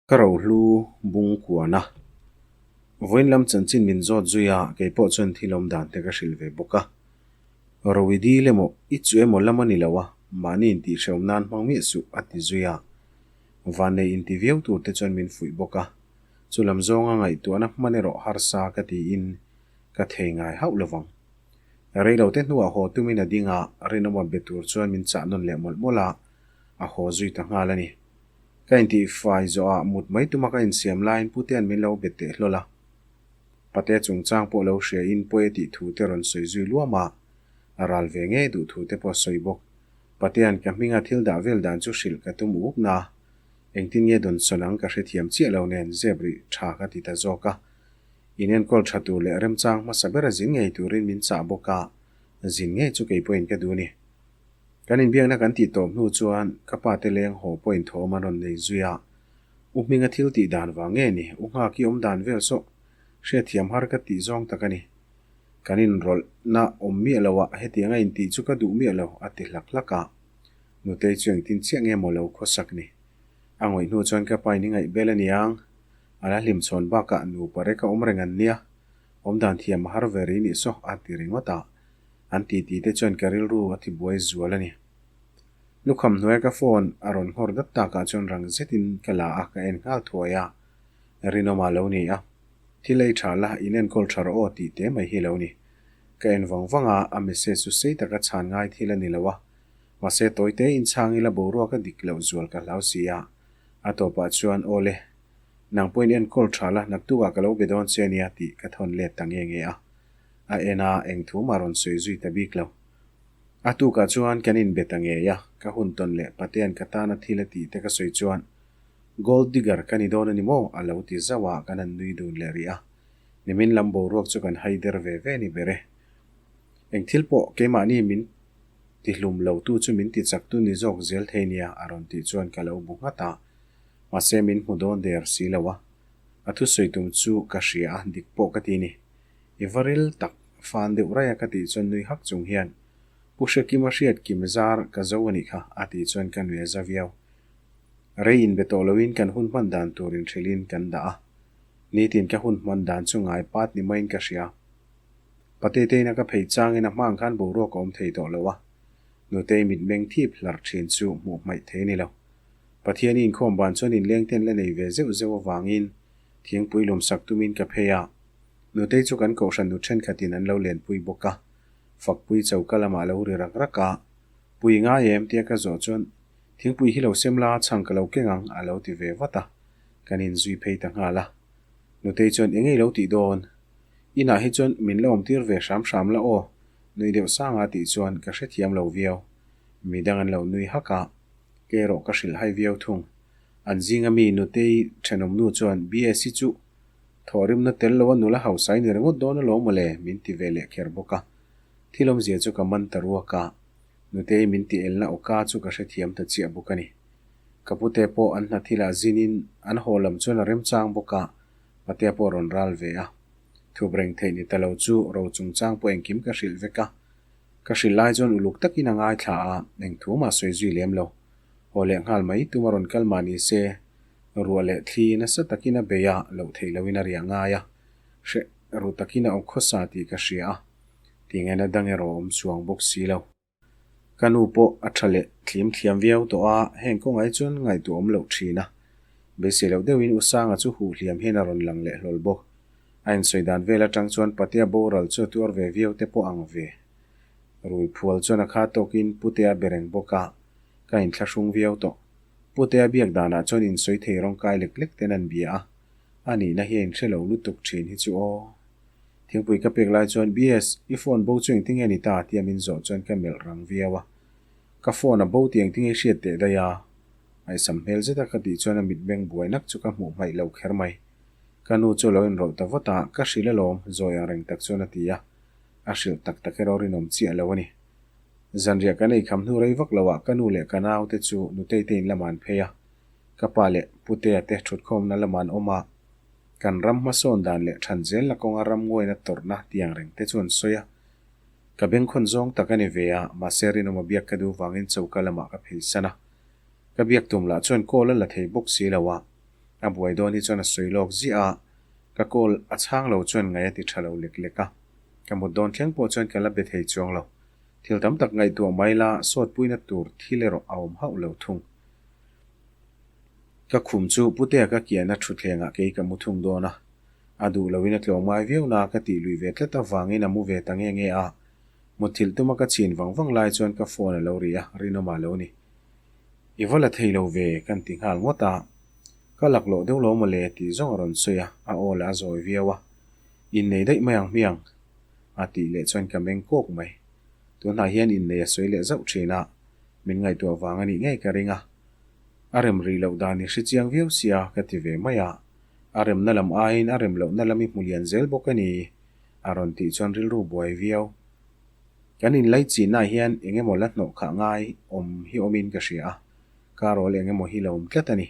Ka rohlu bung kuan a. Vawiin lam chanchin min zawt zui a, kei pawh chuan thil awm dan te ka hrilh ve bawk a. Rowi dil emaw, i chu emaw lam a ni lo a, mahni intihhrehawm nan hmang miah suh, a ti zui a. Vannei inti viau tur te chuan min fuih bawk a. Chu lam zawnga ngaihtuahna hman erawh harsa ka tiin ka thei ngai hauh lo vang. Reilote hnuah haw tumin a ding a, rinawma be tur chuan min chah nawn leh mawlh mawlh a, a haw zui ta nghal a ni. Ka intihfai zawhah mut mai tuma ka insiam laiin Putea'n min lo be teh hlawl a. Patea chungchang pawh lo hriain pawi a tih thu te rawn sawi zui luam a, a ral ve ngei duh thu te pawh a sawi bawk. Patea'n ka hminga thil dah vel dan chu hrilh ka tum uk na. Engtin nge dawn sawn ang ka hrethiam chiah lo nen zep rih tha ka ti ta zawk a. Inenkawl tha tur leh remchang hmasa bera zin ngei turin min chah bawk a, zin ngei chu kei pawhin ka duh a ni. Kan inbiakna kan tih tawp hnu chuan ka pa te leng haw pawhin thawm an rawn nei zui a. U Hminga thil tih dan vang nge ni? U Nghaki awm dan vel saw hriatthiam har ka tih zawng tak a ni. Kan inrawlhna awm miah lo a, hetiang a intih chu ka duh miah lo, a ti hlak hlak a. Nutei chu engtin chiah nge maw lo khawsak ni? A ngawih hnu chuan ka pa in i ngaih bel a niang. A la hlim chhawn bakah nupa rek a awm reng an nia. Awm dan thiam a har ve rih nih saw, a ti ringawt a. An titi te chuan ka rilru a ti buai zual a ni. Lukham hnuaia ka phone a rawn nghawr dat takah chuan rang zetin ka la a, ka en nghal thuai a. Rinawma lo ni a. Thil ei tha la, in enkawl tha rawh aw tih te mai hi lo ni. Ka en vang vang a, a message chu sei taka chhan ngai thil a ni lo a. Mahse tawi te inchhang ila boruak a dik loh zual ka hlau si a. A tawpah chuan aw le, nang pawhin enkawl tha la, naktukah ka lo be dawn che ania tih ka thawn let ta nge nge a. A en a, eng thu mah rawn sawi zui ta bik lo. A tukah chuan kan inbe ta ngei a, ka hun tawn leh Patea'n ka tana thil a tih te ka sawi chuan Gold digger ka ni dawn a ni maw? a lo ti zauh a, kan han nui dun leh rih a. Nimin lam boruak chu kan hai der ve ve ni ber e. Eng thil pawh keimahni min ti hlum lo tu chu min ti chak tu ni zawk zel thei nia a rawn tih chuan ka lo bu nghat a, mahse min hmu dawn der si lo a. A thusawi tum chu ka hria a, dik pawh ka ti ni. I va ril tak fan deuh raih a ka tih chuan nui hak chung hian, Pu Hrekima hriat kim zar ka zo a nih kha a tih chuan ka nui a za viau. Rei inbe tawh loin kan hun hman dan tur inhrilhin kan dah a. Nitin ka hun hman dan chu ngai pat ni maiin ka hria. Pateteina ka phei changin a hmaang khan boruak a awm thei tawh lo a. Nutei mitmeng thip hlar thin chu hmuh hmaih thei a ni lo. Pathiani inkhawm ban chuan inleng ten la nei ve zeuh zeuh avangin thingpui lumsak tumin ka phei a. Nutei chu kan kohhran nu thenkhatin an lo lenpui bawk a, fakpui choka lamah a lo ri rak rak a, Pui ngai em? tia ka zawh chuan, Thingpui hi lo sem la, chhang ka lo keng ang, a lo ti ve vat a, kan inzui phei ta nghal a. Nutei chuan, Eng ei lo tih dawn? Inah hi chuan min la awmtir ve hram hram la aw, nui deuh sanga tih chuan ka hrethiam lo viau. Midang an lo nui hak a, kei erawh ka hrilh hai viau thung. An zinga mi Nutei thenawmnu chuan, BSc chu Thawhrimna tel lo a nula hausa i ni ringawt dawn alawm mawle, min ti ve leh kher bawk a. Thil awmzia chu ka man ta ruak a, Nutei min ti elna awka chu ka hrethiam ta chiah bawk a ni. Ka pute pawh an hna thilah zinin an haw lam chuan a remchang bawk a, Patea pawh a rawn ral ve a. Thup reng theih ni ta lo chu ro chungchang pawh engkim ka hrilh vek a. Ka hrilh lai chuan uluk takin a ngaithla a, eng thu mah sawi zui lem lo. Haw leh nghal mai tum a rawn kal mah ni se, Ruah leh thli nasa takin a bei a, loh theih lohin a riah ngai a, hreh ru takin a awk khawsa tih ka hria a, tingaina dang erawh a awm chuang bawk si lo. Ka nu pawh a tha leh thlim thiam viau tawh a, heng kawngah hi chuan ngaihtuah awm loh thin a. Beisei loh deuhin U Sanga chu huh hliam hian a rawn lang leh hlawl bawk. A insawi dan vel atang chuan Patea boral chu a tuar ve viau te pawh ang ve. Rui phual chuan a kha tawkin Putea be reng bawk a, ka inthlahrung viau tawh. Putea biak danah chuan insawi thei rawng kai lek lek ten an bia a, a nihna hi a inhre lo lutuk thin hi chu aw. Thingpui ka pek lai chuan, BS, i phone bo chu engtin nge ni ta? tia min zawh chuan ka melh rang viau a. Ka phone a bo tih engtin nge i hriat teh daih a? Ngaihsam hmel zeta ka tih chuan a mitmeng buai nak chu ka hmuh hmaih lo kher mai. Ka nu chu a lo inrawlh ta vat a, ka hrilh alawm, zawi ang reng tak chuan a ti a. A hrilh tak tak erawh rinawm chiah lo a ni. Zanriah kan ei kham hnu rei vak loah ka nu leh ka naute chu Nutei te in lamah an phei a, ka pa leh Putea te thutkhawmna lamah an awm a, kan ram hmasawn dan leh than zelna kawnga ram nguaina tawrhna tiang reng te chu an sawi a. Ka bengkhawn zawng tak a ni ve a, mahse rinawma biak ka duh vangin choka lamah ka phei san a. Ka biak tum lah chuan call a la thei bawk si lo a. A buai dawn hi chuan a sawi lawk ziah a, ka call a chhang lo chuan ngaih a ti tha lo lek lek a. Ka mut dawn thleng pawh chuan ka la be thei chuang lo. Thil tam tak ngaihtuah mai la, sawtpuina tur thil erawh a awm hauh lo thung. Ka khum chu Putea ka kiahna thutthlengah kei ka mu thung dawn a. A duh loin a tlawm ngai viau na ka tih lui ve tlat avangin a mu ve ta nge nge a. Mutthilh tuma ka chhin vang vang lai chuan ka phone a lo ri a, rinawm ah lo ni. I va la thei lo ve kan ti nghal ngawt a. Ka laklawh deuh lo mawle tih zawng a rawn sawi a, a aw lah a zawi viau a. Innei daih mai ang hmiang a tih leh chuan ka meng kawk mai. Tunah hian innei a sawi leh zauh thin a, min ngaihtuah vang a nih ngei ka ring a. A rem rih loh dan i hre chiang viau sia ka ti ve mai a. A remna lam aiin a rem lohna lam i hmu lian zel bawk a ni a rawn tih chuan rilru buai viau. Kan inlaichinnaah hian eng emaw la hnawh khah ngai awm hi awmin ka hria a, Carol eng emaw hi lo awm tlat a ni.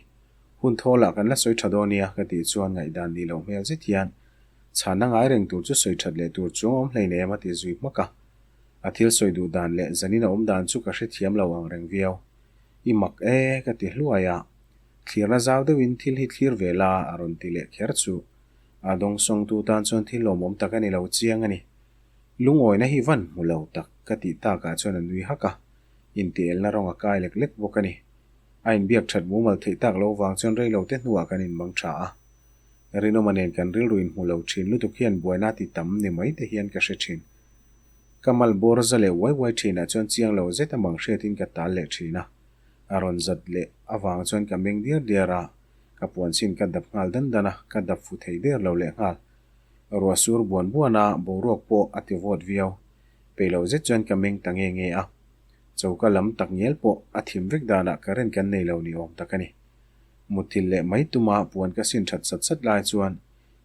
Hun thawlah kan la sawi tha dawn nia ka tih chuan ngaihdan ni loh hmel zet hian chhanna ngai reng tur chu sawi that leh tur chuang awm hlei nem a ti zui hmak a. A thil sawi duh dan leh zanin a awm dan chu ka hrethiam lo ang reng viau. I mak e ka ti hluai a. Thlirna zau deuhin thil hi thlir ve la a rawn ti leh kher chu. A dawngsawngtu tan chuan thil lawmawm tak a ni lo chiang a ni. Lungawina hi van hmu lo tak ka tih takah chuan a nui hak a, intielna rawng a kai lek lek bawk a ni. A inbiak that mumal theih tak lo vang chuan rei lo te hnuah kan inmang tha a. Rinawma nen kan rilru inhmu lo thin lutuk hian buaina ti tam ni mai te hian ka hre thin. Ka mal bawr za leh uai uai thinah chuan chiang lo zet a mang hriatin ka tal leh thin a. A rawn zat leh avang chuan ka meng diar diar a, ka puanchhin ka dap nghal dan dan a, ka dap fu thei der lo leh nghal. Ruah sur buan buan a, boruak pawh a ti vawt viau. Peih lo zet chuan ka meng ta nge nge a. Choka lam tak ngial pawh a thim vek danah current kan nei lo ni awm tak a ni. Mutthilh leh mai tuma puan ka sin that sat sat lai chuan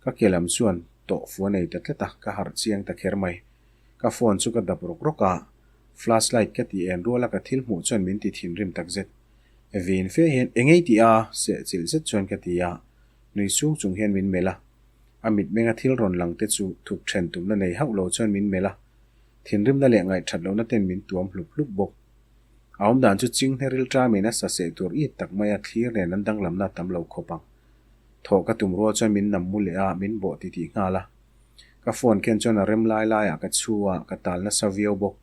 ka ke lam chuan tawh fu a nei ta tlat a, ka harh chiang ta kher mai. Ka phone chu ka dap rawk rawk a, flashlight ka tih en ruala ka thil hmuh chuan min ti thinrim takzet. Vin fe hian engei tih a? Sehchilh zet chuan ka ti a, nui sung chung hian min melh a. A mitmenga thil rawn lang te chu thup then tumna nei hauh lo chuan min melh a, thinrimna leh ngaihthat lohna ten min tuam hlup hlup bawk. A awmdan chu chinghne rilṭamin a sa seh tur it tak mai a thlir nen an danglamna a tam lo khawp ang. Thawh ka tum rual chuan min nam mu leh a, min bawh titih nghal a. Ka phone ken chuan a rem lai laiah ka chhu a, ka tal nasa viau bawk.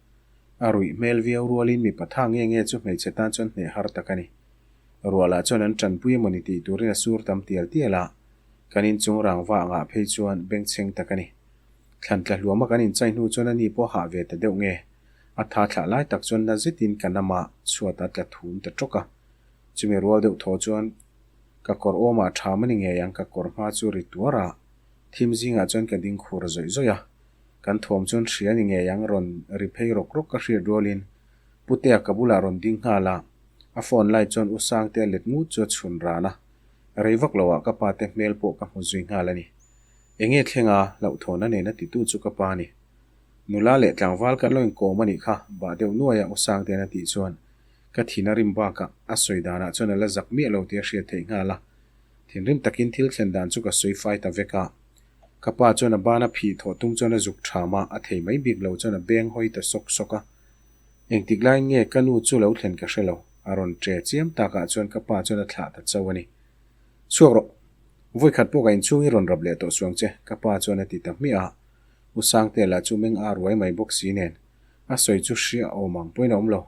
A ruih hmel viau rualin mipa tha nge nge chu hmeichhe tan chuan hneh har tak a ni. Rualah chuan an tanpui emawni tih turin a sur tam tial tial a, kan inchung rangva angah phei chuan bengchheng tak a ni. Thlan tla hluama kan inchai hnu chuan ani pawh hah ve ta deuh nge? A tha thlah lai tak chuan na zetin ka nama chhuat a tla thum ta tawk a. Chumi rual deuh thaw chuan ka kawr awmah tha mani ngei ang ka kawr hma chu ri tuar a, thim zingah chuan ka ding khur zawih zawih a. Kan thawm chuan hria ni ngei ang rawn ri phei rawk rawk ka hriat rualin Putea ka bulah rawn ding nghal a, a phone lai chuan U Sangtea let ngut chu a chhun ran a, rei vak loah ka pate hmel pawh ka hmu zui nghal a ni. Enge thlenga hlauhthawn a nena titu chu ka pa a ni. Nula leh tlangval kan lo inkawm a nih kha, bah deuh nuaia U Sangtean a tih chuan ka thin a rim bakah a sawi danah chuan a la zak miah lo tih a hriat theih nghal a. Thinrim takin thil thlen dan chu ka sawi fai ta vek a. Ka pa chuan a bana phih thawh tum chuan a zuk ṭham a, a thei mai bik lo chuan a beng hawi ta sawk sawk a. Engtik laiin nge ka nu chu lo thlen ka hre lo, a rawn ṭe chiam takah chuan ka pa chuan a thlah ta chauh a ni. Chhuak rawh, vawikhat pawh ka inchhung hi rawn rap leh tawh suang che, ka pa chuan a ti ta hmiah a. U Sangtea lah chu meng a ruai mai bawk si nen, a sawi chu hria awm ang pawhin a awm lo.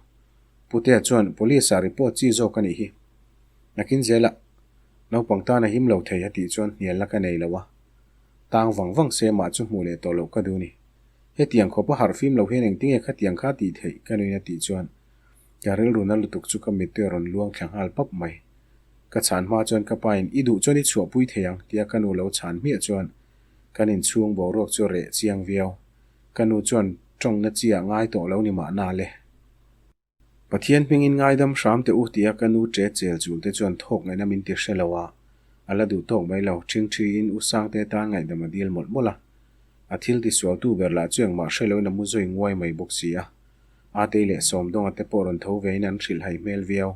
Putea chuan Police ah report chi zawk a nih hi. Nakin zelah naupang tan a him lo thei a tih chuan hnialna ka nei lo a. Tang vang vang se mah chu hmuh leh tawh loh ka duh ni. Hetiang khawpa harh fim lo hian engtinge khatiang kha tih theih ka nuin a tih chuan ka rilru na lutuk chu ka mittui a rawn luang thla nghal pap mai. Ka chhan hma chuan ka pa in i duh chuan i chhuahpui thei ang tia ka nu lo chhan hmiah chuan kan inchhung boruak chu reh chiang viau. Ka nu chuan tawngna chi ah ngai tawh lo ni mahna le. Pathian hmingin ngaidam hram teh u tia ka nu ṭe chel chul te chuan thawk ngaihna min ti hre lo a, a la duh tawk mai lo. Ṭhingṭhiin U Sangte tan ngaihdam a dil mawlh mawlh a. A thil tisualtu ber lah chu engmah hre loin a mu zawi nguai mai bawk si a. Atei leh Sawmdawnga te pawh rawn tho vein an hrilh hai hmel viau.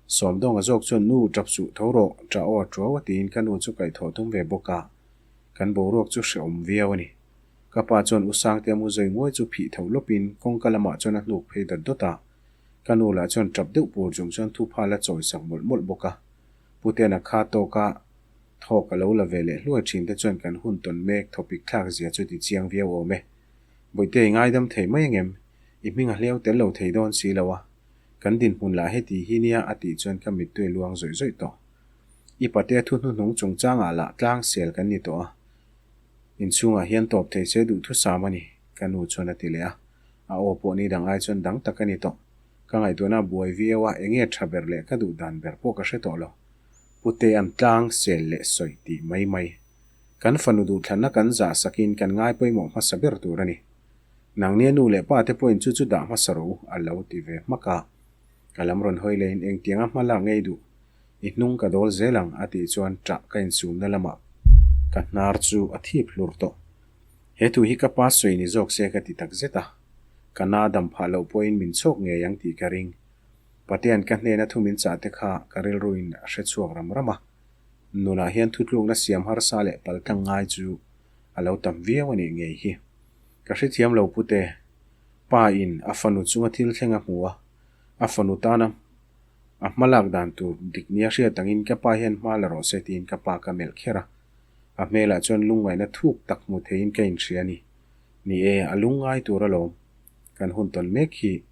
Sawmdawnga zawk chuan nu ṭap suh tho rawh, ṭah aw a ṭuau a tiin ka nu chu kaihthawh tum ve bawk a. Kan boruak chu hrehawm viau a ni. Ka pa chuan U Sangtea mu zawi nguai chu phih tho lawpin kawngka lamah chuan a hnuk phei dawt dawt a. Ka nu lah chuan tap deuh pur chung chuan thupha la chawi sak mawlh mawlh bawk a. Pu Tena kha tawka. Thawk a lo la ve leh hluai thin te chuan kan hun tawn mek thawpik thlak zia chu ti chiang viau awm e. Bawihte i ngaidam thei mai angem? I hming a hleu tel lo thei dawn si lo a. Kan dinhmun lah heti hi nia a tih chuan ka mittui a luang zawih zawih tawh. I patea thu hnuhnung chungchangah lah tlang sel kan ni tawh a. Inchhungah hian tawp thei se duhthusam a ni, ka nu chuan a ti leh a. A aw pawh ni dang ai chuan dang tak a ni tawh. Ka ngaihtuahna a buai viau a, enge tha ber leh ka duh dan ber pawh ka hre tawh lo. Pute an tlang sel leh sawi tih mai mai. Kan fanu duhthlanna kan zah sakin kan ngai pawimawh hmasa ber tur a ni. Nangnia nu leh pa te pawhin chu chu dah hmasa rawh u, a lo ti ve hmak a. Ka lam rawn hawi lehin engtianga hma lak ngei duh, i hnung ka dawl zel ang a tih chuan ṭah ka insumna lamah ka hnar chu a thip hlur tawh. He thu hi ka pa sawi ni zawk se ka ti tak zet a, ka na dam phah loh pawhin min chhawk ngei ang tih ka ring. Patea'n ka hnena thu min chah te kha ka rilruin a hre chhuak ram ram a, nunah hian thutlukna siam harsa leh paltlang ngai chu a lo tam viau a nih ngei hi. Ka hrethiam lo pute, pa in a fanu chunga thil thleng a hmu a, a fanu tana a hma lak dan tur dik nia hriat angin ka pa hian hma la rawh se tiin ka pa ka melh kher a. A hmelah chuan lungngaihna thuk tak hmu theiin ka inhria a ni. Ni e, a lungngai tur alawm. Kan hun tawn mek hi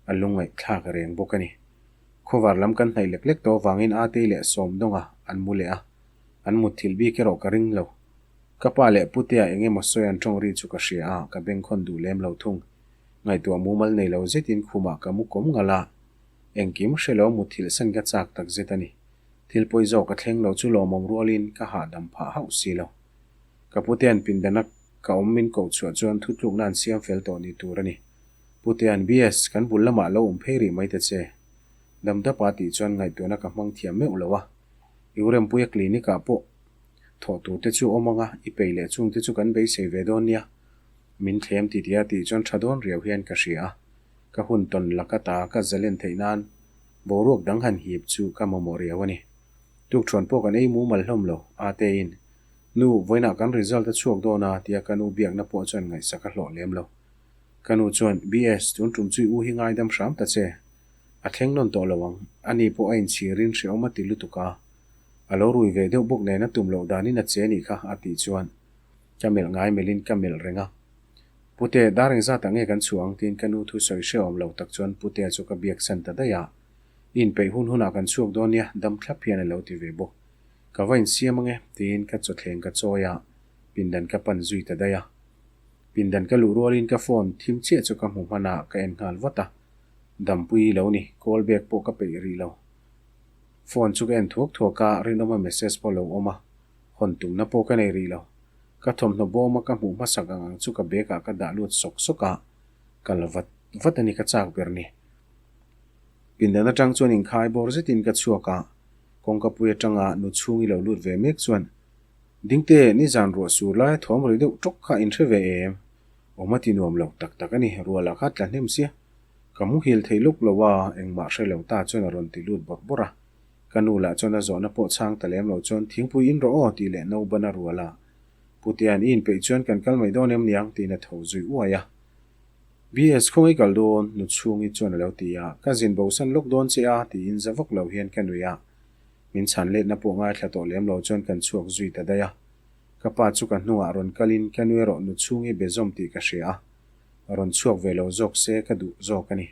a lungngaihthlak reng bawk a ni. Khawvar lam kan hnaih lek lek tawh avangin Atei leh Sawmdawnga an mu leh a, an mutthilh bik erawh ka ring lo. Ka pa leh Putea eng emaw sawi an tawng ri chu ka hria a, ka bengkhawn duh lem lo thung. Ngaihtuah mumal nei lo zetin khumah ka mu kawm ngalh a, engkim hre lo mutthilh san ka chak tak zet a ni. Thil pawi zawk a thleng lo chu lawmawm rualin ka hahdam phah hauh si lo. Ka Putea'n pindana ka awm min koh chhuah chuan thutlukna an siam fel tawh ni tur a ni. Putea'n, BS, kan bul lamah lo awm phei rih mai ta che. Damdapa tih chuan ngaihtuahna ka hmang thiam meuh lo a. I Urempuia clinic-ah pawh thawh tur te chu awm ang a, i peih leh chung te chu kan beisei ve dawn nia. Min thlem ti tia tih chuan tha dawn riau hian ka hria a. Ka hun tawn laka ta ka zalen theih nan boruak dang han hip chu ka mamawh riau a ni. Tukṭhuan pawh kan ei mumal hlawm lo, Ateiin, Nu, vawiinah kan result a chhuak dawn a, tia ka nu biakna pawh chuan ngaihsak a hlawh lem lo. Ka nu chuan, BS, tun tum chu i u hi ngaidam hram ta che. A thleng nawn tawh lo ang. Ani pawh a inchhirin hrehawm a ti lutuk a. A lo rui ve deuh bawk nen a tum loh danin a che anih kha, a tih chuan ka melh ngai melhin ka melh reng a. Pute, dar engzatah nge kan chhuah ang tiin ka nu thu sawi hrehawm lo tak chuan Putea chu ka biak san ta daih a. I inpeih hun hunah kan chhuak dawn nia, dam thlap hian a lo ti ve bawk. Ka va insiam ange, tiin ka chawthleng ka chawi a, pindan ka pan zui ta daih a. Pindan ka luh rualin ka phone thim chiah chu ka hmu hman a, ka en nghal vat a. Dampui lo ni, call back pawh ka peih rih lo. Phone chu ka en thuak thuak a, rinawma message pawh lo awm a, hawn tumna pawh ka nei rih lo. Ka thawmhnaw bawma ka hmuh hmasak ang ang chu ka bag ah ka dah lut sawk sawk a, kal vat vat a ni ka chak ber ni. Pindan atang chuan inkhai bawr zetin ka chhuak a, kawngka pui atanga nu chhung i lo lut ve mek chuan, Dingte, nizan ruah sur laia thawm ri deuh tawk kha in hre ve em? Awm a ti nuam lo tak tak a ni, ruala kha tla hnem sia. Ka muhil thei luk lo a, engmah hre lo ta chuan a rawn ti lut bawrh bawrh a. Ka nu lah chuan a zawhna pawh chhang ta lem lo chuan thingpui in rawh aw tih leh no ban a rual a. Putea'n i inpeih chuan kan kal mai dawn em niang tiin a tho zui uai a. BS khawngaih kal dawn, nu chhungi chuan a lo ti a, ka zin bosan lawk dawn che a tiin za vak lo hian ka nui a. Min chhan letna pawh ngaithla tawh lem lo chuan kan chhuak zui ta daih a. Ka pa chu ka hnungah rawn kalin ka nu erawh nu chhungi be zawm tih ka hria a. Rawn chhuak ve lo zawk se ka duh zawk a ni.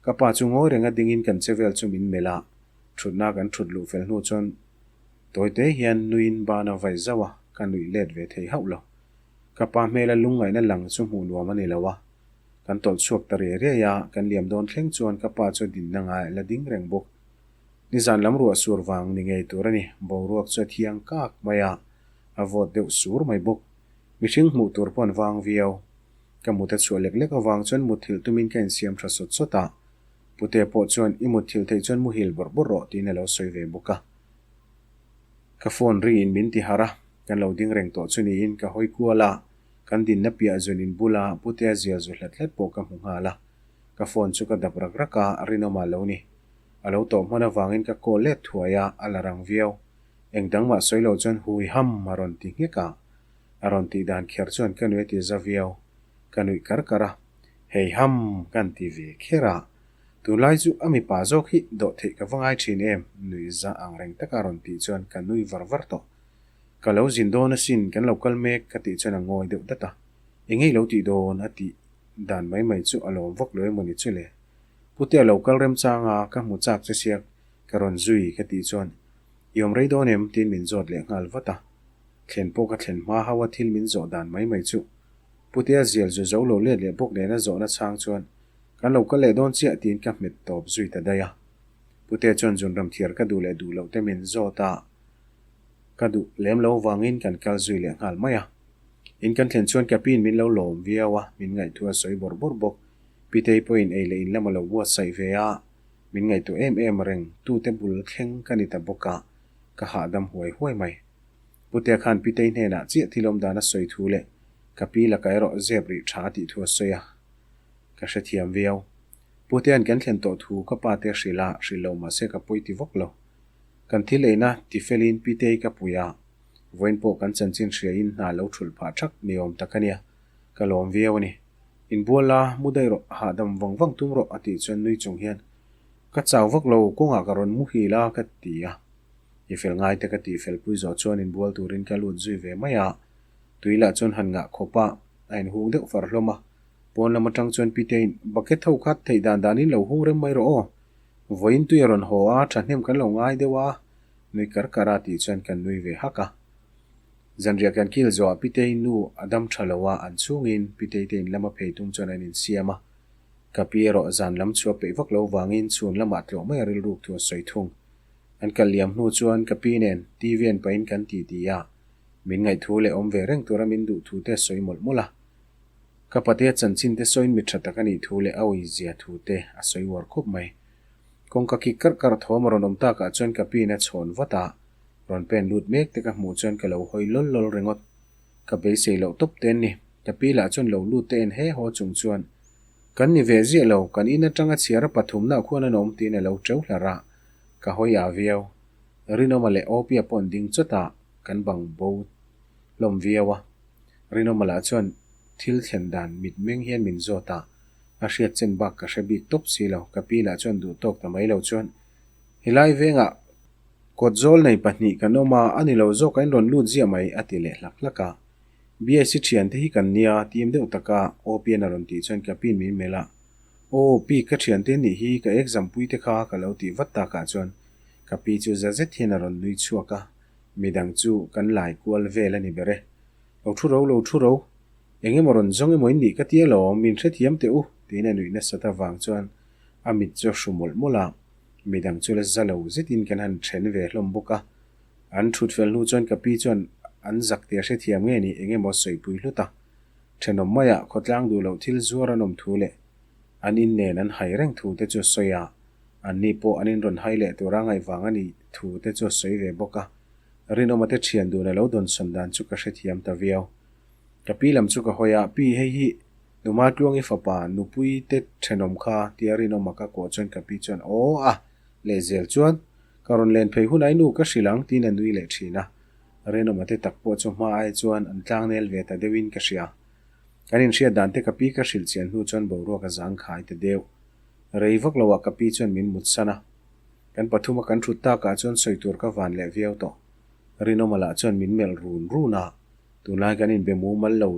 Ka pa chu ngawi renga dingin kan che vel chu min melh a, thutna kan thut luh fel hnu chuan tawite hian nuiin ban a vai zauh a, ka nuih let ve thei hauh lo. Ka pa hmela lungngaihna lang chu hmuh nuam a ni lo a, kan tawlh chhuak ta riai riai a, kan liam dawn thleng chuan ka pa chu dinna ngai la ding reng bawk. Nizan lam ruah sur vang ni ngei tur a ni, boruak chu a thiang kak mai a, a vawt deuh sur mai bawk. Mihring hmuh tur pawh an vang viau. Ka mut a chhuah lek lek avang chuan mutthilh tumin ka insiam tha sawt sawt a. Pute pawh chuan i mutthilh theih chuan muhil bawrh bawrh rawh tiin a lo sawi ve bawk a. Ka phone ri in min ti harh a, kan lo ding reng tawh chu niin ka hawi kual a, kan dinna piah zun in bula Putea zial zu hlat hlat pawh ka hmu nghal a. Ka phone chu ka dap rak rak a, rinawmah lo ni. A lo tawh hman avangin ka call let thuai a, a la rang viau. Eng dang mah sawi lo chuan hui ham a rawn ti nghek a. A rawn tih dan kher chuan ka nuih a ti za viau. Ka nuih kar kar a, Hei ham kan ti ve kher a. Tunlai chu a mipa zawk hi dawh theih ka va ngai thin em? Nuih za ang reng taka a rawn tih chuan ka nui var var tawh. Ka lo zin dawn asin, kan lo kal mek ka tih chuan a ngawi deuh dat a. Enge i lo tih dawn? a tih dan mai mai chu a lawm vak lo emawni chu le. Pute a lo kal remchang a, ka hmu chak che sia ka rawn zui ka tih chuan i awm rei dawn em? tiin min zawt leh nghal vat a. Thlen pawh ka thlen hma hauh a thil min zawh dan mai mai chu. Pute a zial zu zo lo let leh bawk nena zawhna chhang chuan kan lo kal leh dawn chiah tiin ka hmet tawp zui ta daih a. Pute chuan zunram thiar ka duh leh duh loh te min zawt a. Ka duh lem lo vangin kan kal zui leh nghal mai a. In kan thlen chuan ka piin min lo lawm viau a, min ngaihtuah a sawi bawrh bawrh bawk. Pitei pawhin ei leh in lam a lo buatsaih ve a, min ngaihtuah em em reng tute bul thleng ka ni ta bawk a, ka hahdam huai huai mai. Putea khan Pitei hnenah chiah thil awm dan a sawi thu leh ka pi laka erawh zep rih tha a tih thu a sawi a, ka hrethiam viau. Putea'n kan thlen tawh thu ka pate a hrilh a, hrilh lo mahse ka pawi ti vak lo. Kan thil eina tifelin Pitei ka pui a, vawiin pawh kan chanchin hriain hna lo thulh phah thak ni awm tak a nia, ka lawm viau a ni. Inbual la, mu daih rawh, hahdam vang vang tum rawh a tih chuan nui chung hian, Ka chau vak lo, kawngah ka rawn muhil a ka ti a. I fel ngai te ka tih fel pui zawh chuan inbual turin ka lut zui ve mai a, tui lah chuan han ngah khawp a, a inhung deuh far hlawm a. Pawn lam atang chuan Pitei'n, Bucket ho kha theih dan danin lo hung rem mai rawh aw. Vawiin tui a rawn haw a, thahnem kan lo ngai deuh a, nui kar kar a tih chuan kan nui ve hak a. Zanriah kan kil zawhah Pitei nu a dam tha lo a, an chhungin Pitei te in lama phei tum chuan an insiam a. Ka pi erawh zan lam chhuah peih vak lo vangin chhun lamah tlawh mai a rilruk thu a sawi thung. An kal liam hnu chuan ka pi nen TV an pahin kan ti ti a, min ngaihthu leh awm ve reng tura min duh thu te a sawi mawlh mawlh a. Ka patea chanchin te sawiin mi tha tak a nih thu leh a uizia thu te a sawi uar khawp mai. Kawngka kik karh karh thawm a rawn awm takah chuan ka piin a chhawn vat a, rawn pen lut mek te ka hmuh chuan ka lo hawi lawl lawl ringawt. Ka beisei loh tawp te an ni. Ka pi lah chuan lo lut te en he haw chung chuan, Kan ni ve ziah lo, kan in atanga chhiar a pathumna khuan an awm tiin a lo teuh hlarh a, ka hawi ah viau. Rinawma leh Opia pawh an ding chawt a, kan bang bo hlawm viau a. Rinawma lah chuan thil thlen dan mit meng hian min zawt a, a hriat chen bak ka hre bik tawp si lo. Ka pi lah chuan duh tawk ta mai lo chuan, Helai vengah kawt zawl nei pahnih kan awm a, a ni lo zawk a inrawn lut ziah mai, a ti leh hlak hlak a. BSc thiante hi kan nia, tim deuh taka Opian a rawn tih chuan ka piin min melh a, Aw, pi ka thiante nih hi ka exam pui te kha ka lo tih vat takah chuan ka pi chu za zet hian a rawn nui chhuak a, midang chu kan lai kual vel a ni ber e. Lo thu ro, lo thu ro. Eng emaw rawn zawng emaw in nih ka ti alawm, min hrethiam teh u, tiin a nuih nasat avang chuan a mit chu a hru mawlh mawlh a, midang chu la za lo zetin kan han then ve hlawm bawk a. An thut fel hnu chuan ka pi chuan an zak tih a hrethiam nge ni, eng emaw sawipui hlut a. Thenawm maiah khawtlang duh loh thil zuar an awm thu leh an in nen an hai reng thu te chu a sawi a, anni pawh an inrawn hai leh tura ngaihvang a nih thu te chu a sawi ve bawk a. Rinawma te thian dun a lo dawnsawn dan chu ka hrethiam ta viau. Ka pi lam chu ka hawi a, Pi, hei hi Numa Tluangi fapa nupui te thenawm kha tia Rinawma ka kawh chuan ka pi chuan Aw a! Lehzel chuan ka rawn len phei hunai nu ka hrilh ang tiin a nui leh thin a. Rinawma te tak pawh chu hma ai chuan an tlangnel ve ta deuhin ka hria. Kan inhriat dan te ka pi ka hrilh chian hnu chuan boruak a zangkhai ta deuh. Rei vak loah ka pi chuan min mutsan a. Kan pathuma kan thut takah chuan sawi tur ka van leh viau tawh. Rinawma lah chuan min melh run run a, tunlai kan inbe mumal lo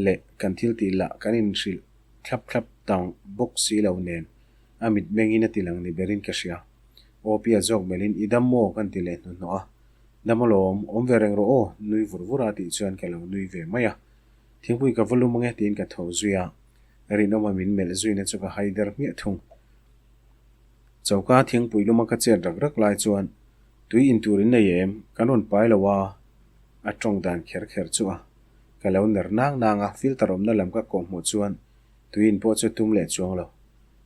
leh kan thil tih lah kan inhrilh thlap thlap tang bawk si lo nen a mit mengin a ti lang ni berin ka hria. Aw pia zawk melhin i dam maw kan ti leh hnuhnawh a, Dam alawm, awm ve reng rawh aw, nui vur vur a tih chuan ka lo nui ve mai a. Thingpui ka va lum ange tiin ka tho zui a, Rinawma min melh zuina chu ka hai der hmiah thung. Choka thingpui luma ka chet rak rak lai chuan tui in tur in nei em? Kan rawn pai lo a, a tawng dan kher kher chu a. Ka lo ner nang nang a, filter awmna lam ka kawh hmuh chuan tui in pawh chu tum leh chuang lo.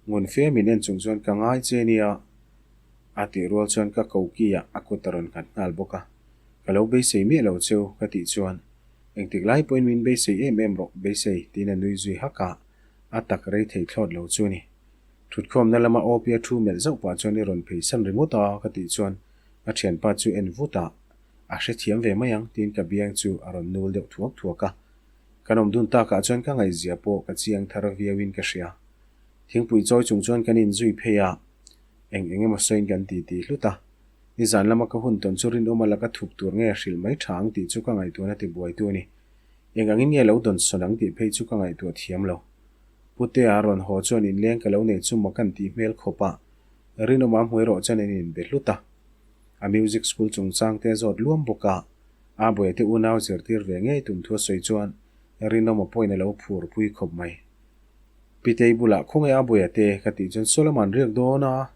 Ngun fe min en chung chuan ka ngai che nia a tih rual chuan ka koki ah a kut a rawn nghat nghal bawk a. Ka lo beisei miah lo cheu ka tih chuan engtik lai pawhin min beisei em em rawh beisei tiin a nui zui hak a, a tak rei thei thlawt lo chu ni. Thutkhawmna lama Opia thu melh zauh pah chuan i rawn phei san ringawt a ka tih chuan a thianpa chu en vut a, a hrethiam ve mai ang tiin ka biang chu a rawn nul deuh thuak thuak a. Kan awm dun takah chuan ka ngaihzia pawh ka chiang thar viauin ka hria. Thingpui chawi chung chuan kan inzui phei a, eng eng emaw sawiin kan ti ti hlut a. Nizan lama ka hun tawn chu rinawma laka thup tur nge hrilh mai tha ang tih chu ka ngaihtuahna tibuaitu a ni. Eng angin nge lo dawn sawn ang tih phei chu ka ngaihtuah thiam lo. Putea rawn haw chuan inleng ka lo nei chu mak an tih hmel khawp a, rinawma hmu erawh chuan an inbe hlut a. A music school chungchang te a zawt luam bawk a, a buaite unau zirtir ve ngei tum thu a sawi chuan rinawma pawhin a lo phur pui khawp mai. Pitei bulah khawnge a buaia te ka tih chuan Solomon riak dawn a,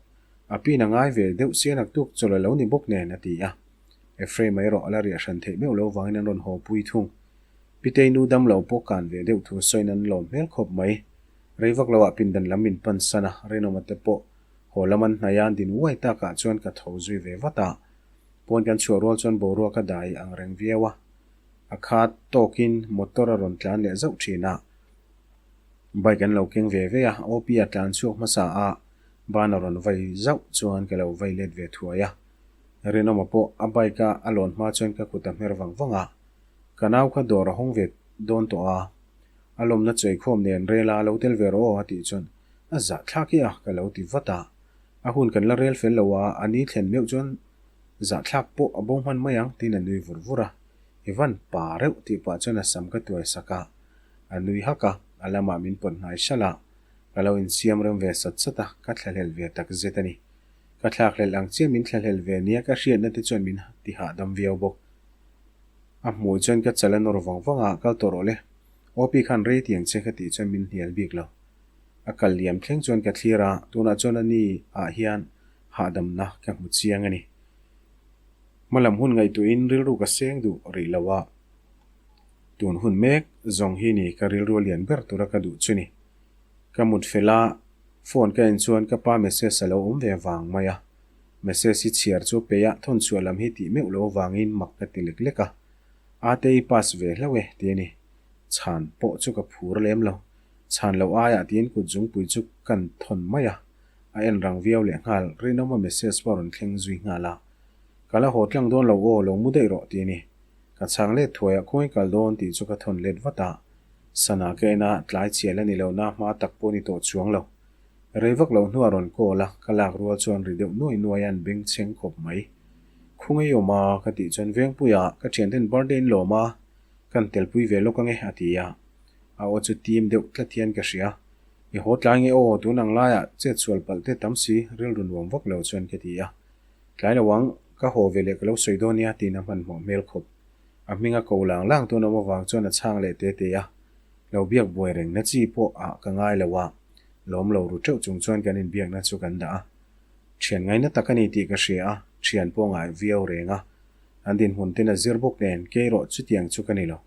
a pin a ngai ve deuh sia naktuk chawlh a lo ni bawk nen a ti a. Ephraim erawh a la riah hran theih meuh lo vangin an rawn haw pui thung. Pitei nu dam lo pawh kan ve deuh thu sawiin an lawm hmel khawp mai. Rei vak loah pindan lam min pan san a, Rinawma te pawh haw lam an hnaih a, an din uai takah chuan ka tho zui ve vat a. Pawn kan chhuah rual chuan boruak a dai ang reng viau a. A khat tawkin motor a rawn tlan leh zauh thin a. Bike an lo keng ve ve a, OP a tlan chhuak hmasa a, ban a rawn vai zauh chuan ka lo vai let ve thuai a. Rinawma pawh a bike a a lawn hma chuan ka kut a hmer vang vang a, ka nau kha dawr a hawng ve dawn tawh a, a lawmna chawikhawm nen rel a lo tel ve rawh aw a tih chuan a zah thlak hi a ka lo ti vat a, a hun kan la rel fel lo a, a ni thlen meuh chuan zah thlak pawh a bo hman mai ang tiin a nui vur vur a, i van pa reuh tih pah chuan a sam ka tuai sak a, a nui hak a, a lamah min pawt hnai hral a, ka lo insiam rem ve sat sat a, ka thlahlel ve tak zet a ni. Ka thlakhlelh ang chiah min thlahlel ve nia ka hriatna te chuan min ti hahdam viau bawk. A hmuh chuan ka chal a nawr vang vang a, kal tawh rawh le. OP khan rei tiang che ka tih chuan min hnial bik lo. A kal liam thleng chuan ka thlir a, tunah chuan a ni ah hian hahdamna ka hmu chiang a ni. Hmalam hun ngaihtuahin rilru ka seng duh rih lo a, tun hun mek zawng hi ni ka rilru a lian ber tura ka duh chu ni. Ka mut fel a, Phone ka en chuan ka pa message a lo awm ve vang mai a, message hi chhiar chu peih a thawn chhuah lam hi tih meuh lo vangin mak ka ti lek lek a, ate i pass ve hlauh e ti a ni. Chhan pawh chu ka phur lem lo, chhan loh aiah tiin kut zungpui chu kan thawn mai a, a en rang viau leh nghal, Rinawma message pawh a rawn thleng zui nghal a, Ka la haw tlang dawn lo aw, lo mu daih rawh ti a ni. Ka chhang let thuai a, khawnge kal dawn tih chu ka thawn let vat a. Sana ka en a, tlai chiah la ni lo na hma tak pawh ni tawh chuang lo. Rei vak lo hnuah rawn call a, ka lak rual chuan ri deuh nuai nuai a an beng chheng khawp mai. Khungei awm a, ka tih chuan Vengpuia, ka thianten birthday in lawm a, kan telpui ve lawk ange a ti a. A aw chu tim deuh tlat hian ka hria. I haw tlai nge aw, tun ang laiah chet sual palh te tam si, rilru nuam vak lo chuan ka ti a. Tlai lo ang, ka haw ve leh ka lo sawi dawn nia tiin a hmanhmawh hmel khawp. A hming a ko lang lang tun awm avang chuan a chhang leh te te a, lo biak buai reng na chi pawh ah ka ngai lo a, lawm lo ru teuh chung chuan kan inbiakna chu kan dah a. Thian ngaina tak a ni tih ka hria a, thian pawh ngai viau reng a. An dinhmun ten a zir bawk nen, kei erawh chutiang chu ka ni lo.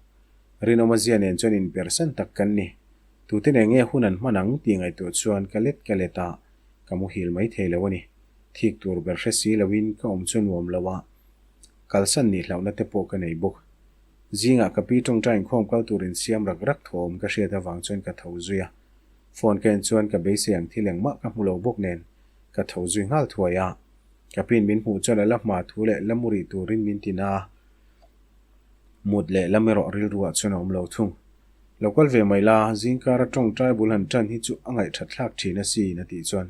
Rinawma zia nen chuan inpersan tak kan ni. Tute nen nge hun an hman ang tih ngaihtuah chuan ka let ka let a, ka muhil mai thei lo a ni. Thik tur ber hre si loin ka awm chu nuam lo a, kalsan nih hlauhna te pawh ka nei bawk. Zingah ka pi tawngtai inkhawm kal tur insiam rak rak thawm ka hriat avang chuan ka tho zui a. Phone ka en chuan ka beisei ang thil engmah ka hmu lo bawk nen ka tho zui nghal thuai a. Ka piin min hmuh chuan a la hma thu leh la mu rih turin min ti na a. Mut leh lam erawh rilruah chuan a awm lo thung. Lo kal ve mai la, zingkara tawngtai bul han tan hi chu a ngaihthat thlak thin asin a tih chuan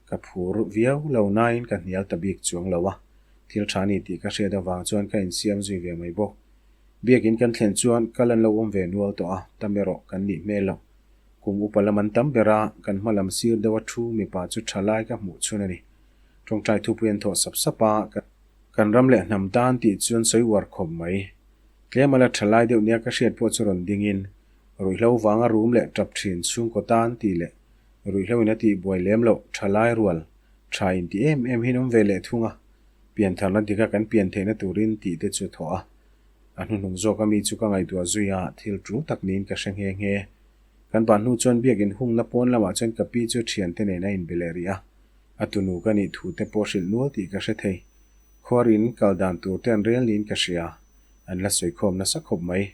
Ka phur viau lo nain ka hnial ta bik chuang lo a, thil tha ni tih ka hriat avang chuan ka insiam zui ve mai bawk. Biakin kan thlen chuan kal an lo awm ve nual tawh a, tam erawh kan nih hmel lo. Kum upa lam an tam ber a, kan hma lam sir deuh a thu mipa chu tha lai ka hmuh chhun a ni. Tawngtai thupui an thawh sap sap a, kan ram leh hnam tan tih chuan sawi uar khawp mai. Tlem a la tha lai deuh nia ka hriat pawh chu rawn dingin, ruihhlo vanga rum leh tap thin chhungkaw tan tih leh Ruihhlo in a tih buai lem loh, tha lai rual, tha in ti em em hian awm ve leh thung a, piantharna dika kan pian theihna turin tih te chu thawh a. A hnuhnung zawk ami chu ka ngaihtuah zui a, thil tul tak niin ka hre nghe nghe. Kan ban hnu chuan biakin hungna pawn lamah chuan ka pi chu thiante nen a inbe leh rih a, a tunu ka nih thu te pawh hrilh nual tih ka hre thei. Khuarin kal dan tur te an rel niin ka hria, an la sawikhawm nasa khawp mai.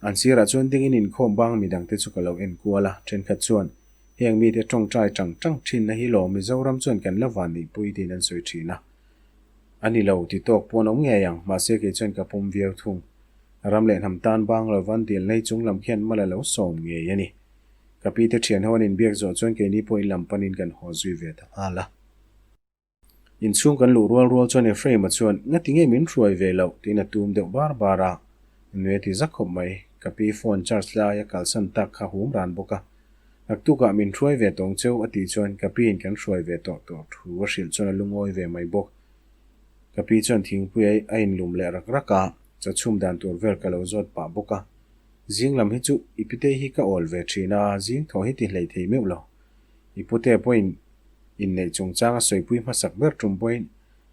An sirah chuan dingin inkhawm bang midangte chu ka lo en kual a, thenkhat chuan, Heng mite tawngtai tang tang thinna hi lawm Mizoram chuan kan la van nihpui tiin an sawi thin a. A ni lo ti tawk pawh an awm ngei ang, mahse kei chuan ka pawm viau thung. Ram leh hnam tan bang lova an dil nei chung lam khian mal a lo sawm ngei a ni. Ka pite thian ho an inbiak zawh chuan keini pawh in lam panin kan haw zui ve ta nghal a. Inchhung kan luh rual rual chuan Ephraim-a chuan, Ngati nge min hruai ve loh? tiin a tum deuh bar bar a. Nui a ti zak khawp mai. Ka pi phone charge lai a kalsan tak kha hum ran bawk a. Naktukah min hruai ve tawng cheu a tih chuan ka piin kan hruai ve tawh tawh thu a hrilh chuan a lungawi ve mai bawk. Ka pi chuan thingpui a inlum leh rak rak a, chaw chhum dan tur vel ka lo zawt pah bawk a. Zing lam hi chu i pitei hi ka awl ve thin a, zing thaw hi ti hlei thei meuh lo. I pute pawhin inneih chungchang a sawipui hmasak ber tum pawhin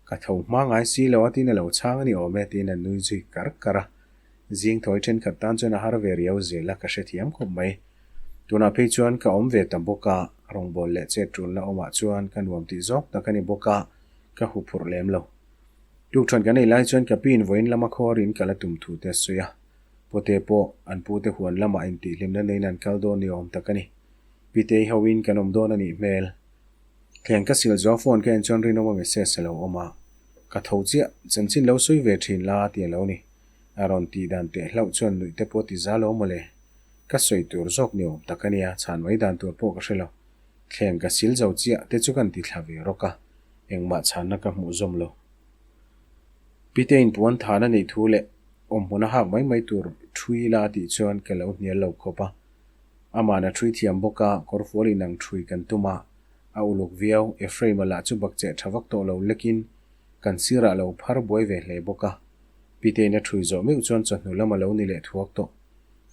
ka tho hma ngai si lo a tiin a lo chhang a ni awm e tiin a nui zui kar kar a. Zing thawi thenkhat tan chuan a har ve riau zel a, ka hrethiam khawp mai. Tunah phei chuan ka awm ve ta bawk a, rawngbâwl leh chet ṭulna awmah chuan ka nuam tih zawk tak a ni bawk a, ka hu phurh lem lo. Tukṭhuan kan ei lai chuan ka piin vawiin lama khaw rin kal a tum thu te a sawi a. Pawte pawh an pute huan lamah intihhlimna neiin an kal dawn ni awm tak a ni. Pitei hoin kan awm dawn a nih hmel. Thleng ka sil zawh phone ka en chuan Rinawma message a lo awm a, Ka tho chiah, chanchin lo sawi ve thin la ti a lo ni. A rawn tih dan teh hlauh chuan nuih te pawh ti za lo mawle. Ka sawi tur zawk ni awm tak a nia, chhan mai dan tur pawh ka hre lo. Thleng ka sil zo chiah te chu kan ti thla ve rawk a, engmah chhanna ka hmuh zawm lo. Pitein puan than a neih thu leh awmhmun a hak mai mai tur thui la tih chuan ka lo hnial lo khawp a. Amahna thui thiam bawk a, kawrfual inang thui kan tum a, a uluk viau. Ephraim-a lah chu bakcheh tha vak tawh lo lekin kan sirah lo phar buai ve hle bawk a. Pitein a thui zawh meuh chuan chawhnu lam a lo ni leh thuak tawh.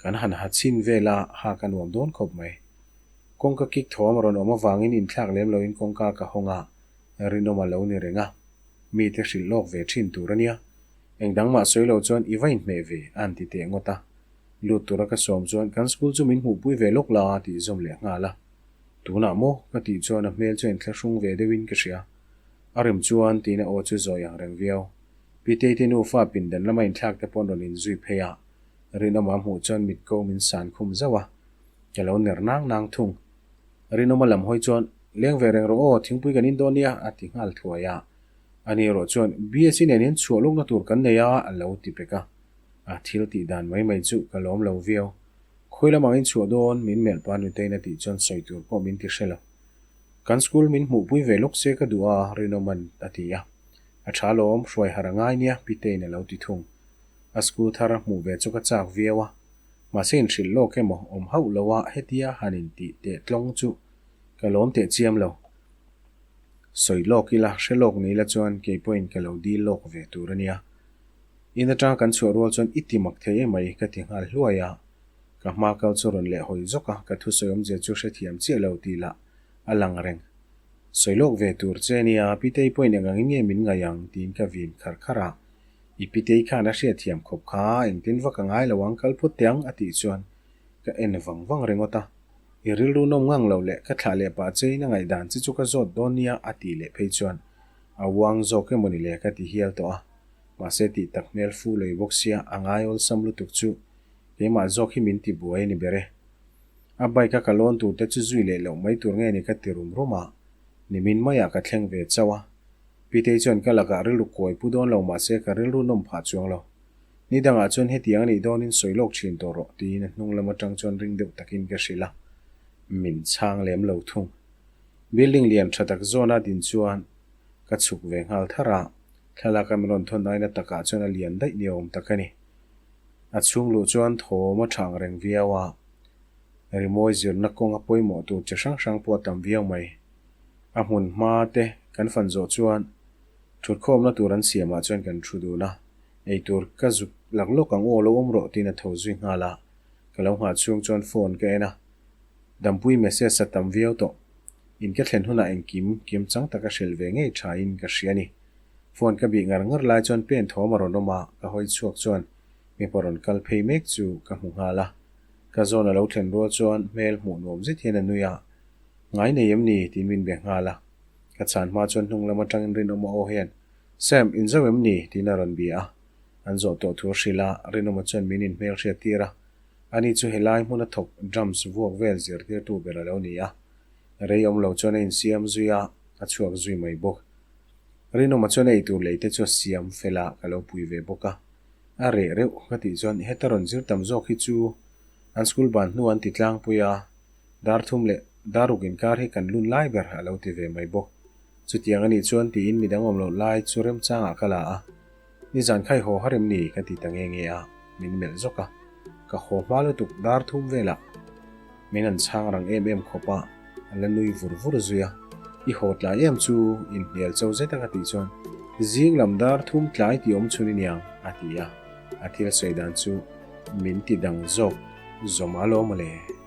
Kan han ha chhin vel a, hak a nuam dawn khawp mai. Kawngka kik thawm a rawn awm avangin inthlak lem loin kawngka ka hawng a, rinawm a lo ni reng a. Mite hrilh lawk ve thin tur a nia. Eng dang mah sawi lo chuan i va inhmeh ve a han ti teh ngawt a. Lut tura ka sawm chuan kan school chu min hmuhpui ve lawk la a tih zawm leh nghal a. Tunah maw? ka tih chuan a hmel chu a inthlahrung ve deuhin ka hria. A rem chuan tiin a aw chu zawi ang reng viau. Pitei te nufa pindan lama inthlak te pawh an rawn inzui phei a. Rinawma hmuh chuan mit ko min san khum zauh a. Ka lo ner nang nang thung. Rinawma lam hawi chuan, Leng ve reng rawh aw, thingpui kan in dawn nia, a ti nghal thuai a. Ani erawh chuan, BSc nen hian chhuah lawkna tur kan nei a, a lo ti pek a. A thil tih dan mai mai chu ka lawm lo viau. Khawi lamah in chhuah dawn, min melh pa Nuteiin a tih chuan sawi tur pawh min ti hre lo. Kan school min hmuhpui ve lawk se ka duh a, Rinawma'n a ti a. A tha lawm, hruai harh a ngai nia, Piteiin a lo ti thung. A school thar a hmuh ve chu ka chak viau a. Mahse inhrilh lawk emaw awm hauh lo a hetia han intih teh tlawng chu ka lawm teh chiam lo. Sawi lawk ila, hre lawk ni ila chuan kei pawhin ka lo dil lawk ve tur a nia. In atanga kan chhuah rual chuan i ti mak thei emai ka ti nghal hluai a. Ka hma kal chu rawn leh hawi zawk a, ka thusawi awmzia chu hrethiam chiah lo tih lah a lang reng. Sawi lawk ve tur che a nia, Pitei pawhin eng angin nge min ngaih ang tiin ka vin khar khar a. I pitei khan a hriatthiam khawp kha engtin vak a ngai lo ang kal phawt teh ang a tih chuan ka en vang vang ringawt a. I rilru nawm ngang lo leh ka thlah leh pah chein a ngaihdan che chu ka zawt dawn nia a tih leh phei chuan a uang zawk emawni le ka ti hial tawh a. Mahse tih tak hmel fu lei bawk sia a ngai awlsam lutuk chu keimah zawk hi min ti buai a ni ber e. A bike a ka lawn tur te chu zui leh loh mai tur nge ni ka ti rum rum a, nimin maiah ka thleng ve chauh a. Pitei chuan ka lakah rilru kawi pu dawn lo mahse ka rilru nawm phah chuang lo. Ni dangah chuan hetiang a nih dawnin sawi lawk thin tawh rawh tiin a hnung lam atang chuan ring deuh takin ka hrilh a, min chhang lem lo thung. Building lian tha tak zawna din chuan ka chhuk ve nghal thar a, thlalak a min rawn thawn aina takah chuan a lian daih ni awm tak a ni. A chhung luh chuan thawm a thang reng viau a, rimawi zirna kawnga pawimawh tur chi hrang hrang pawh a tam viau mai. A hmun hma te kan fan zawh chuan thutkhawmna tur an siamah chuan kan thu dun a, eitur ka zuk lak lawk ang aw lo awm rawh tiin a tho zui nghal a, ka lo nghah chhung chuan phone ka en a, Dampui message a tam viau tawh. In ka thlen hunah engkim kim chang taka hrilh ve ngei tha in ka hria a ni. Phone ka bih ngar ngar lai chuan pen thawm a rawn awm a, ka hawi chhuak chuan mipa rawn kal phei mek chu ka hmu nghal a, ka zawn a lo thlen rual chuan hmel hmuh nuam zet hian a nui a, Ngai nei em ni? tiin min be nghal a. Ka chhan hma chuan hnung lam atangin Rinawma aw hian, Sam, in zo em ni? tiin a rawn bia a. An zawh tawh thu a hrilh a, Rinawma chuan min inhmel hriat tir a. Ani chu helai hmuna thawk drums vuak vel zirtirtu ber a lo ni a. Rei awm lo chuan a insiam zui a, a chhuak zui mai bawk. Rinawma chuan a eitur lei te chu a siam fel a, ka lo pui ve bawk a. A reh reuh ka tih chuan heta rawn zir tam zawk hi chu an school ban hnu an ti tlangpui a, Dar thum leh dar ruk inkar hi kan lun lai ber a lo ti ve mai bawk. Chutiang a nih chuan tiin midang awm loh lai chu remchangah ka la a, Nizan kha i haw har em ni? ka ti ta nge nge a, min melh zawk a. Ka haw hma lutuk dar thum velah min han chhang rang em em khawp a, a la nui vur vur zui a. I haw tlai em chu inhnial cho zet a ka tih chuan zing lam dar thum tlai tih awm chhun i niang a ti a, a thil sawi dan chu min ti dang zawk zawm alawm mawle.